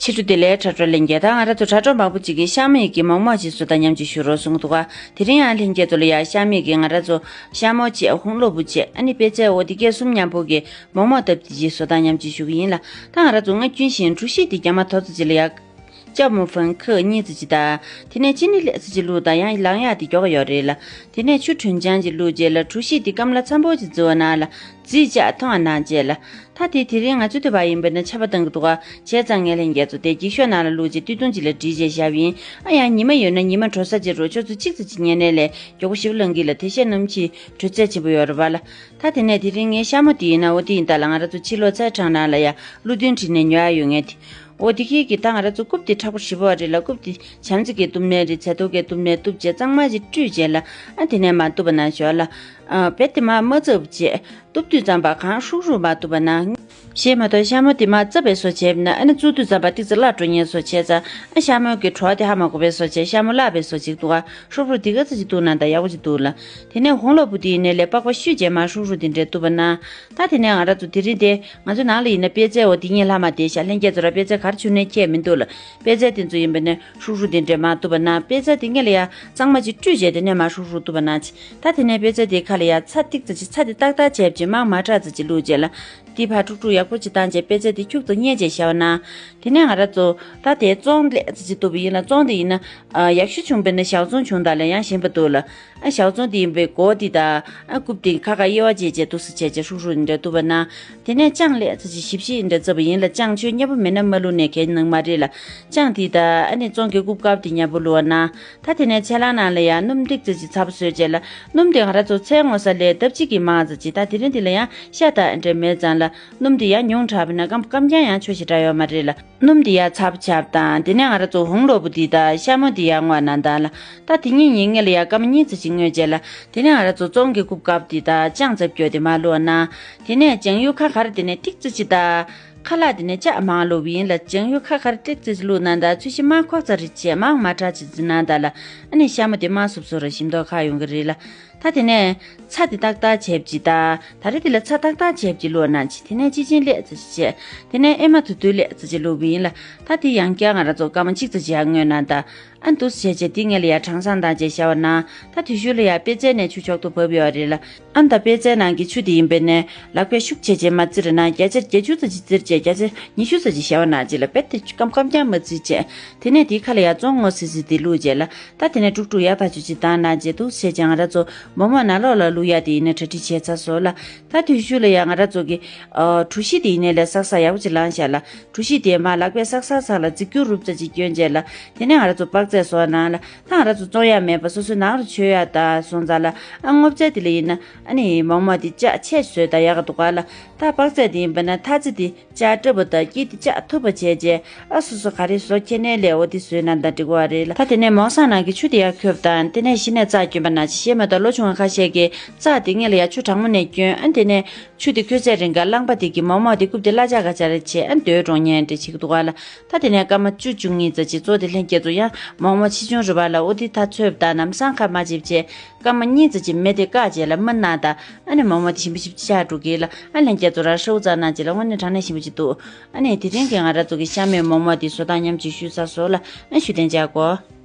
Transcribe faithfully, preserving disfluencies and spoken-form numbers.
ཕྱི་དྲོ་བདེ་ལེགས། དྲ་གྲོགས་ལྷན་རྒྱས། ད་ང་རང་ཚོ་དྲ་གྲོགས་མང་པོ་ཅིག་གིས་ཤ་མོ་ཡི་གི་མོག་མོག་ཅིག་བཟོ་སྟངས་མཉམ་ཅིག་ཞུ་རོགས་གསུངས་འདུག་ག་དེ་རིང་ཡང་ལྷན་རྒྱས་ཚོ་ལ་ཡང་ཤ་མོ་ཡི་གི་ང་རང་ཚོ་ཤ་མོག་བྱས། ཧོང་ལོ་བུ་བྱས། ཨ་ནི་པད་ཚལ། འོ་དེ་གས་གསུམ་མཉམ་པོ་གི་མོག་མོག་བཏབ་སྟེ་ཅིག་བཟོ་སྟངས་མཉམ་ཅིག་ཞུ་གི་ཡིན་ལ། ད་ང་རང་ཚོ་སྔར་རྒྱུན་བཞིན་གྲོ་ཞིབ་དེ་རྒྱ་མ་དོ་ཚོ་ཅིག་ལ་ཡང་ཅ་མོ་ཧྥན་ཁུ་གཉིས་ཙམ་ཅིག་དང་། དེ་ནས་ཅི་ནི་ལེ་ཙམ་ཅིག་བླུགས་དང་། ཡང་ལངས་ཡག་དེ་མགྱོགས་ཡོད་རེད་ལ། དེ་ནས་ཆུ་དྲོན་ཆང་ཅིག་བླུགས་རྗེས་ལ་གྲོ་ཞིབ་དེ་སྐམ་ལ་ཚམ་པོ་ཅིག་བརྫི་བ་ན་ལ། རྫིས་ཆག་ཐོང་བ་ན་བྱས་ལ། ད་དེ་དེ་རིང་ང་ཚོ་དེ་བ་ཡིན་པས་ན་ཆར་པ་བཏང་གི་འདུག་ག་བྱས་ཙང་ངས་ལྷན་རྒྱས་ཚོ་དེ་འགྱིག་ཤོག་ནང་ལ་བླུགས་རྗེས་སྟོད་ཐུང་ཅིག་ལ་བསྒྲིལ་རྗེས་བཞག་པ་ཡིན། ཨ་ཡང་ཉི་མ་ཡོད་ན་ཉི་མ་དྲོ་ས་ཅིག་རུ་ཆུ་ཚོད་གཅིག་ཙམ་ཅིག་ཉལ་ནས་ལས་མགྱོགས་པོ་ཞིབ་ལངས་གི་ལ། དེ་བཞིན་ནམ་གྱི་དྲོད་ཚད་ཆེན་པོ་ཡོད་རེད་བ་ལ། ད་དེ་ནས་དེ་རིང་ངའི་ཤ་མོ་དེ་ཡིན་ན། འོ་དེ་ཡིན་ད་ལ། ང་རང་ཚོ་ཕྱི་ལོགས་ཚལ་གྲང་ནང་ལ་ཡ་ཀླུ་གདོན་བྲིས་ནས་ཉོ་ཡ་ཡོད་ངེས་དེ། འོ་དེ་ཁྱེད་ཀྱིས་ད་ང་རང་ཚོ་རྐུབ་དེ་མཁྲེགས་པོ་ཞེ་པོ་རེད་ལ། རྐུབ་དེ་བྱམས་བརྩེ་གིས་གཏུབ་ནའི་རེད། ཚལ་ཏོག་གིས་གཏུབ་ནའི་གཏུབ་བྱས་གཙང་མ་ཞིག་བཀྲུས་བྱས་ལ། ཨ་དེ་ནས་མར་གཏུབ་པ་ན་ཞོར་ལ། ཨ་བེད་དེ་མར་མ་བཙབ་བྱས་གཏུབ་དུས་ཙམ་པ་གང་ཧྲུག་ཧྲུག་མར་གཏུབ་པ་ན། ཞེས་མ་གཏོགས་ཤ་མོ་དེ་མར་བཙབ་པའི་བཟོ་བྱས་ན། ཨ་ནི་བཙུགས་དུས་ཙམ་པ་ཏིག་ཙམ་བརླག་འགྲོ་ཉེན་བཟོ་བྱས་ཙང་། ཨ་ཤ་མོ་གི་བྲོ་བ་དེ་ཧ་མ་གོ་བའི་བཟོ་བྱས། ཤ་མོ་བརླག་པའི་བཟོ་ཅིག་འདུག་ག་ཧྲུག་ཧྲུག་དེ་ག་ཚོད་ཅིག་གཏུབ་ན་ད་ཡག་པོ་ཅིག་འདུག་ལ། དེ་ནས་ཧོང་ལོ་བུ་དེ་ཡིན་ནའི་ལས་པགས་པ་བཤུས་བྱས་མར་ཧྲུག་ཧྲུག་དེ་འདྲས་གཏུབ་པ་ན། ད་དེ་ནས་ང་རང་ཚོ་དེ་རིང་དེ་ང་ཚོ་ནང་ལ་ཡིན་ན་པད་ཚལ། འོ་དེ་གཉིས་ལྷག་མ་བསྡད་ཤག་ལྷན་རྒྱས་ཚོ་ར་པད་ཚལ་ག་རེ་བྱུང་ནའི་ཁྱད་མི་འདུག་ལ། པད་ཚལ་དེ་ཚོ་ཡིན་པས་ན་ཧྲུག་ཧྲུག་དེ་འདྲས་མར་གཏུབ་པ་ན། པད་ཚལ་དེ་སྔོན་ལ་ཡ་གཙང་མ་ཅིག་བཀྲུས་བྱས་དེ་ནས་མར་ཧྲུག་ཧྲུག་གཏུབ་པ་ན་ཅི། ད་དེ་ནས་པད་ཚལ་དེའི་ཁ་ལ་ཡ་ཚྭ་ཏིག་ཙམ་ཅིག་ཚྭ་དེ་ཏག་ཏག་བྱས་བྱས་མར་མ་ཁྲག་ཙམ་ཅིག་བླུགས་བྱས་ལ། དེ་ཕར་དཀྲུག་དཀྲུག་ཡག་པོ་ཅིག་བཏང་བྱས་པད་ཚལ་དེ་ཁྱུག་ཙམ་བསྙལ་བྱས་བཞག་པ་ན། དེ་ནས་ང་རང་ཚོ་ད་དེ་བཙོང་ལེ་ཙམ་ཅིག་གཏུབ་པ་ཡིན་ལ། བཙོང་དེ་ཡིན་ན་ཨ་ཡག་ཤོས་བྱུང་པས་ན་ཞག་བཙོང་བྱུང་ད་ལ་ཡང་ཞིམ་པ་འདུག་ལ། ཨ་ཞག་བཙོང་དེ་ཡིན་པའི་མགོ་དེ་དང་། ཨ་རྐུབ་དེ་ཁ་ཁ་དབྱེ་བ་བྱས་བྱས་འདུག་སེ་བྱས་བྱས་ཧྲུག་ཧྲུག་འདྲ་གཏུབ་པ་ན། དེ་ནས་ལྕང་ལེ་ཙམ་ཅིག་ཞིབ་ཞིབ་འདྲ་བརྩེགས་པ་ཡིན་ལ། ལྕང་ཆུ་མཉེན་པོ་མེད་ན་མ་བླུགས་ནའི་གལ་གནང་མ་རེད་ལ། ལྕང་དེ་དང་ཨ་ནི་བཙོང་གི་རྐུབ་དཀར་དེ་མཉམ་པོ་བླུགས་པ་ན། ད་དེ་ནས་ཚལ་སླང་ནང་ལ་ཡང་སྣུམ་ཏིག་ཙམ་ཅིག་ཚ་པོ་བཟོས་བྱས་ལ། སྣུམ་དེ་ང་རང་ཚོ་ཚལ་བརྔོ་ས་ལས་ལྡབ་གཅིག་གིས་མང་ཙམ་ཅིག་ད་དེ་རིང་འདི་ལ་ཡང་ཤ་དང་འདྲ་མེད་ཙང་ལ། སྣུམ་དེ་ཡང་ཉུང་དྲགས་པས་ན་སྐམ་སྐམ་རྐྱང་ཡང་ཆོ་ཞེ་དྲག་ཡོད་མ་རེད་ལ། སྣུམ་དེ་ཡང་ཚ་པོ་ཆགས་དང་། དེ་ནས་ང་རང་ཚོ་ཧོང་ལོ་བུ་དེ་དང་ཤ་མོ་དེ་ཡང་བརྔོས་ན་ད་ལ། ད་དེ་གཉིས་གཉིས་སྔོན་ལ་ཡང་སྐར་མ་གཉིས་ཙམ་ཅིག་བརྔོས་བྱས་ལ། དེ་ནས་ང་རང་ཚོ་བཙོང་གི་རྐུབ་དཀར་དེ་དང་ལྕང་ཚ་པོ་དེ་མར་བླུགས་པ་ན། དེ་ནས་ལྕང་ཡུ་ཁ་ཁར་དེ་ནས་ཏིག་ཙམ་ཅིག་དང་། ཁ་ལག་དེ་ནས་ལྕགས་མང་བླུགས་པ་ཡིན་ལ། ལྕང་ཡུ་ཁ་ཁར་ཏིག་ཙམ་ཅིག་བླུགས་ན་ད་ཚོས་གཞི་མར་ཁོག་ཙམ་རེ་བྱས་མར་མ་ཁྲག་ཅིག་བརྫིས་ན་ད་ལ། ཨ་ནི་ཤ་མོ་དེ་མར་སུབ་སུབ་ར་ཞིམ་མདོག་ཁ་ཡོང་གི་རེད་ལ། ད་དེ་ནས་ཚྭ་དེ་ཏག་ཏག་བྱས་པ་ཅིག་ད། ད་རེས་དེ་ལ་ཚྭ་ཏག་ཏག་བྱས་པ་ཅིག་བླུགས་ན་ཅི། དེ་ནས་ཅི་ཅིན་ལེ་ཙམ་ཅིག་བྱས། དེ་ནས་ཨེ་མ་དུ་དུ་ལེ་ཙམ་ཅིག་བླུགས་པ་ཡིན་ལ། ད་དེ་ཡང་བསྐྱར་ང་རང་ཚོ་སྐར་མ་གཅིག་ཙམ་ཅིག་ཡར་བརྔོས་ན་ད། ཨ་འདུག་སེ་བྱས་བྱས་དེ་སྔོན་ལ་ཡར་གྲང་སང་བཏང་བྱས་བཞག་པ་ན། ད་དེ་ཤུལ་ལ་ཡར་པད་ཚལ་ནས་ཆུ་ཆོག་ཏུ་བབས་ཡོད་རེད་ལ། ཨ་ད་པད་ཚལ་ནང་གི་ཆུ་དེ་ཡིན་པས་ན་ལག་པས་ཤུགས་བྱས་བྱས་མར་བཙིར་ན། བརྒྱ་ཆ་བརྒྱད་ཅུ་ཙམ་ཅིག་བཙིར་བྱས་བརྒྱ་ཆ་ཉི་ཤུ་ཙམ་ཅིག་བཞག་པ་ན་ཅི་ལ། རྦད་དེ་སྐམ་སྐམ་རྐྱང་མ་བརྫིས་བྱས། དེ་ནས་དེའི་ཁ་ལ་ཡར་བཙོང་བརྔོ་སི་སི་དེ་བླུགས་བྱས་ལ། ད་དེ་ནས་དཀྲུག་དཀྲུག་ཡག་ཐག་ཆོད་ཅིག་བཏང་ན་བྱས་འདུག་སེ་བྱས་ང་རང་ཚོ་མོག་མོག་ནང་ལོགས་ལ་བླུག་ཡག་དེ་ཡིན་ན་གྲ་སྒྲིག་བྱས་ཚར་སོང་ལ། ད་དེའི་ཤུལ་ལ་ཡང་ང་རང་ཚོ་གི་ཨ་གྲོ་ཞིབ་དེ་ཡིན་ནའི་ལས་སག་སག་ཡག་པོ་ཅིག་ལངས་བཞག་ལ། གྲོ་ཞིབ་དེ་མར་ལག་པས་སག་སག་སག་ལ་རྫིག་སྐྱུར་རུབ་ཙམ་ཅིག་བསྐྱོན་བྱས་ལ། དེ་ནས་ང་རང་ཚོ་པག་ཚལ་བཟོ་བ་ནང་ལ། ད་ང་རང་ཚོ་བཙོང་ཡག་མེད་པ་སོ་སོའི་ནང་རུ་མཆོད་ཡག་ད་སོང་ཙང་ལ། ཨ་སྔོ་ཚལ་དེ་ལ་ཡིན་ན་ཨ་ནི་མོག་མོག་དེ་ལྕགས་ཆས་བཟོས་ད་ཡག་ག་འདུག་ག་ལ། ད་པག་ཚལ་དེ་ཡིན་པ་ན་ཐ་ཚིག་དེ་ལྕགས་སྐྲ་བོ་དང་དཀྱིལ་དེ་ལྕགས་ཐུབ་པ་བྱས་རྗེས། ཨ་སོ་སོ་ག་རེ་བཟོ་ཁྱེར་ནའི་ལས་འོ་དེ་བཟོས་ན་ད་འགྲིག་གི་རེད་ལ། ད་དེ་ནས་མོག་སང་ནང་གི་ཆུ་དེ་ཡར་ཁྱབ་དང་། དེ་ནས་གཞི་ནས་རྩྭ་སྐྱོན་པ་ན་ཅི། ཤེས་མ་གཏོགས་ལོ་ཆུང་བ་ཁ་ཤས་ཀྱིས་རྩྭ་དེ་སྔོན་ལ་ཡར་ཆུ་གྲང་མོ་ནས་སྐྱོན། ཨ་དེ་ནས་ཆུ་དེ་ཁོལ་ཚད་རིང་ག་རླངས་པ་དེ་གིས་མོག་མོག་དེ་རྐུབ་དེ་གླ་ཆ་ག་ཆ་རེ་བྱས། ཨ་སྡོད་འགྲོ་ཉེན་འདྲ་ཅིག་འདུག་ག་ལ། ད་དེ་ནས་སྐར་མ་བཅུ་བཅུ་གཉིས་ཙམ་ཅིག་གཙོ་དེ་ལྷན་རྒྱས་ཚོ་ཡང་མོག་མོག་ཆེ་ཆུང་རེད་པ་ལ། འོ་དེ་ད་ཚོས་ད་ལམ་སང་ཁ་མ་བྱེད་བྱས། སྐར་མ་གཉིས་ཙམ་ཅིག་མེ་དེ་བཀག་བྱས་ལ་མར་ནང་ད། ཨ་ནི་མོག་མོག་དེ་ཞིམ་པོ་ཞིམ་པོ་ཆགས་འགྲོ་གི་ལ། ཨ་ལྷན་རྒྱས་ཚོ་རང་ཧྲལ་པོ་རྩ་ནང་བྱས་ལ་དངོས་གནས་དྲང་གནས་ཞིམ་པོ་ཅིག་འདུག་ཨ་ནི་དེ་རིང་གི་ང་རང་ཚོ་གི་ཤ་མོག་མོག་མོག་དེ་བཟོ་སྟངས་མཉམ་ཅིག་ཞུས་ཚར་སོང་ལ། ཨ་ཞུ་དན་བྱ་གོ།